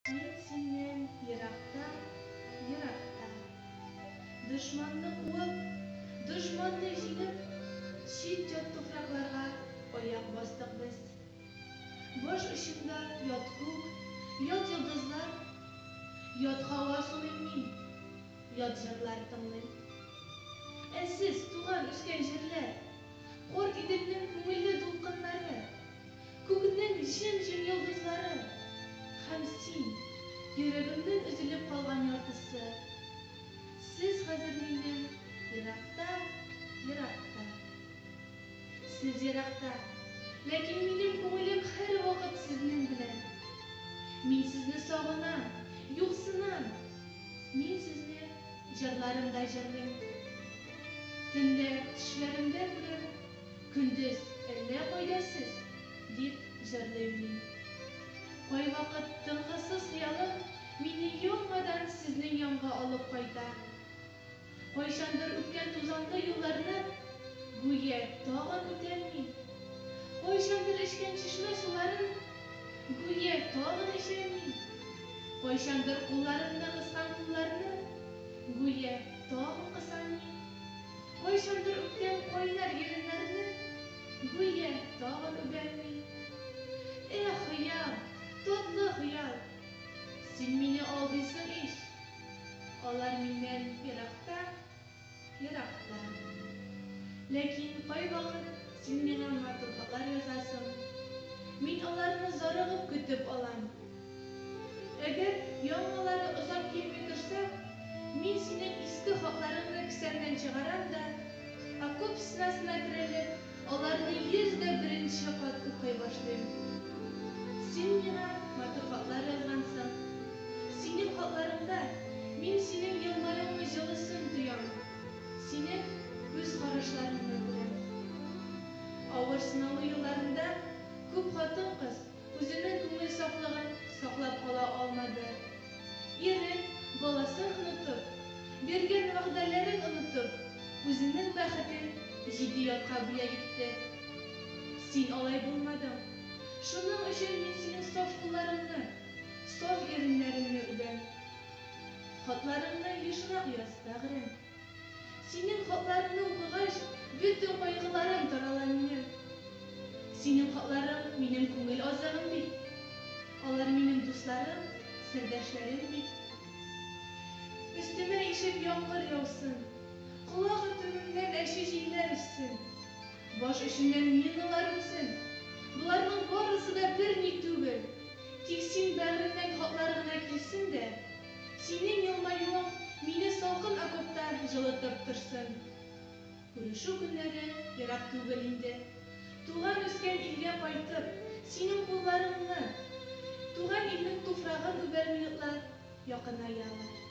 Мин синнән еракта, еракта. Дошманны куып, дошманны җиңеп, чит-ят туфракларга аяк бастык без. Баш очымда ят күк, ят йолдызлар, ят һава сулыйм мин, ят җырлар тыңлыйм. Ә сез, туган-үскән җирләр, карт Иделнең күңелле дулкыннары, Күкнең җем-җем йолдызлары. Һәм син, йөрәгемнең өзелеп калган яртысы. Сез хәзер миннән еракта, еракта. Сез еракта, ләкин минем күңелем һәрвакыт сезнең белән. Мин сезне сагынам, юксынам. Мин сезне җырларымда җырлыйм. Төнлә төшләремдә күрәм. Көндез әллә кайда сез, дип җырлыйм мин. Кайвакыт тынгысыз хыялым мине яңадан сезнең янга алып кайта. Кайчандыр үткән тузанлы юлларны, гүя, тагын үтәм мин. Кайчандыр эчкән чишмә суларын, гүя, тагын эчәм мин. Кайчандыр кулларымны кыскан кулларны, гүя, тагын кысам мин. Кайчандыр үпкән кайнар иреннәрне, Гүя, тагын үбәм мин. Эх, хыял, татлы хыял! Син мине алдыйсың ич! Алар миннән еракта, еракта. Ләкин кайвакыт син миңа матур хатлар язасың. Мин аларны зарыгып көтеп алам. Әгәр яңалары озак килми торса, мин синең иске хатларыңны кесәмнән чыгарам да, окоп стенасына терәлеп, аларны 101 нче кат укый башлыйм. Син миңа матур хатлар язгансың. Синең хатларыңда мин синең елмаюыңның җылысын тоям, синең күз карашларыңны күрәм. Авыр сыналу елларында күп хатын-кыз Үзенең күңел сафлыгын саклап кала алмады. Ирен, баласын онытып, биргән вәгъдәләрен онытып, үзенең бәхетен җиде ятка бүләк итте. Син алай булмадың. Шуның өчен мин синең саф кулларыңны, саф иреннәреңне үбәм. Хатларыңны ешрак яз, бәгърем. Синең хатларыңны укыгач, бөтен кайгыларым тарала минем. Синең хатларың минем күңел азыгым бит. Алар минем дусларым, сердәшләрем бит. Өстемә ишеп яңгыр яусын, колак төбемнән әче җилләр өссен, баш өченнән миналар үтсен, боларның барысы да берни түгел, тик син бәгыреңнән хатлар гына килсен дә, Синең елмаюың мине салкын окопта җылытып торсын. Күрешү көннәре ерак түгел инде. Туган-үскән илгә кайтып, синең кулларыңны, туган илнең туфрагын үбәр минутлар якынаялар.